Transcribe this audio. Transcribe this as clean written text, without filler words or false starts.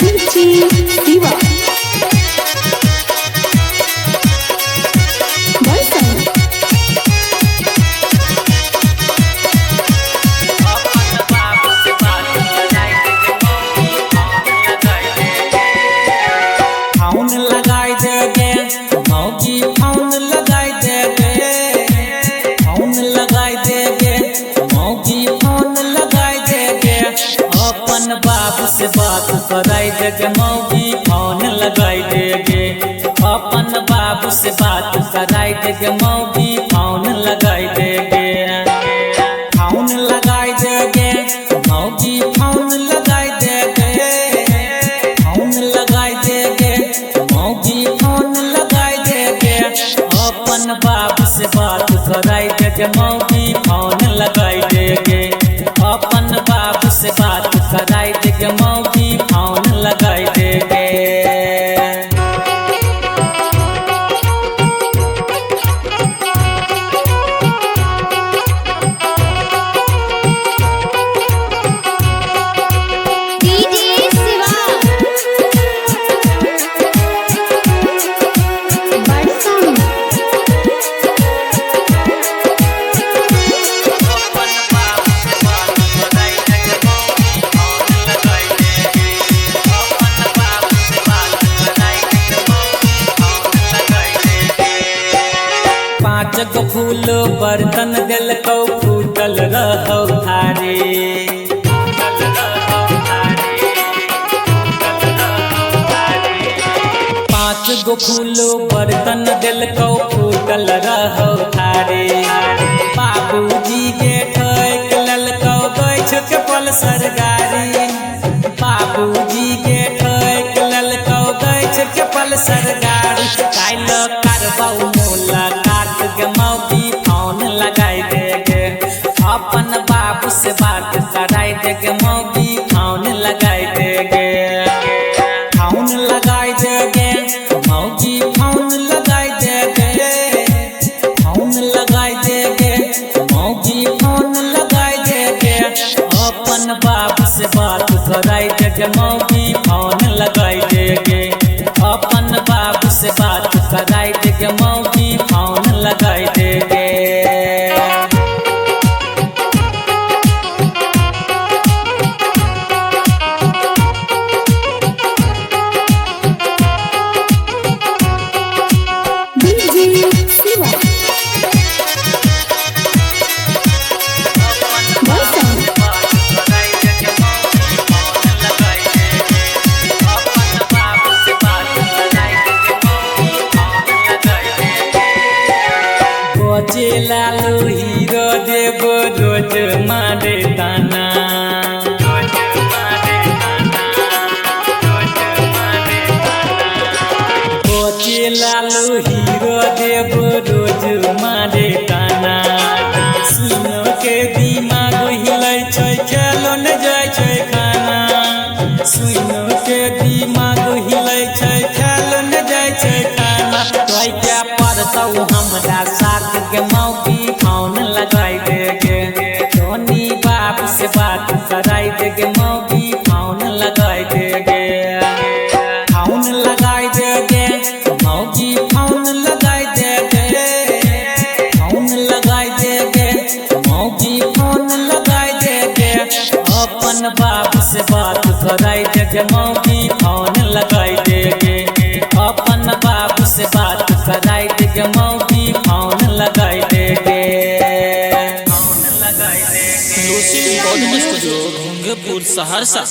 DJ Siva. Barsan. Phone लगाई देगे मौगी, फोन लगाई देगे, फोन लगाई देगे मौगी, फोन लगाई देगे। अपन बाप से बात कराई देगे मौगी, फोन लगाई देगे। अपन बाप से बात कराई देगे मौगी, फोन लगाई देगे। फोन लगाई देगे मौगी, फोन लगाई देगे, फोन लगाई देगे मौगी, फोन लगाई देगे। अपन बाप से बात कराई देगे मौगी, फोन लगाई देगे। अपन बाप से बात कराई देगे मौगी, फोन लगाई देगे। DJ Siva. Barsan. पाँच गो फूल बर्तन दिलकौ, फूटल रहौ थारी। पाँच गो फूल बर्तन दिलकौ, फूटल रहौ थारी। बाबूजी के ठोक ललकौ गैछ के पल्सर गाड़ी। बाबूजी के ठोक ललकौ गैछ के पल्सर गाड़ी। काल्हि करबौ मुलाकात गे मौगी, फोन लगाई देगे। अपन बाबू से बात कराई देगे मौगी, फोन लगाई देगे। फोन लगाई देगे मौगी, फोन लगाई देगे, फोन लगाई देगे मौगी, फोन लगाई देगे। अपन बाप से बात कराई देगे मौगी, फोन लगाई देगे। अपन बाप से बात कराई देगे मौगी, फोन लगाई देगे। DJ Siva. Barsan. बचे लालू हीरो देव रोज मारे ताना। बचे लालू हीरो देव रोज मारे ताना। सुनो के दिमाग हिलै छै, खेलो न जाइ छै खाना। सुनो के दिमाग हिलै छै, खेलो न जाइ छै खाना। तोय के पड़तौ हमरा साथ के मौगी, फोन लगाई देगे। धोनी बाप से बात कराई देगे मौगी, फोन लगाई देगे। फोन लगाई देगे मौगी, फोन लगाई देगे, फोन लगाई देगे मौगी, फोन लगाई देगे। अपन बाप से बात कराई देगे मौगी, फोन लगाई देगे। अपन बाप से बात कराई देगे मौगी, फोन लगाई देगे। फोन लगाई देगे। Lucy recording studio, Ghonghepur, Saharsa.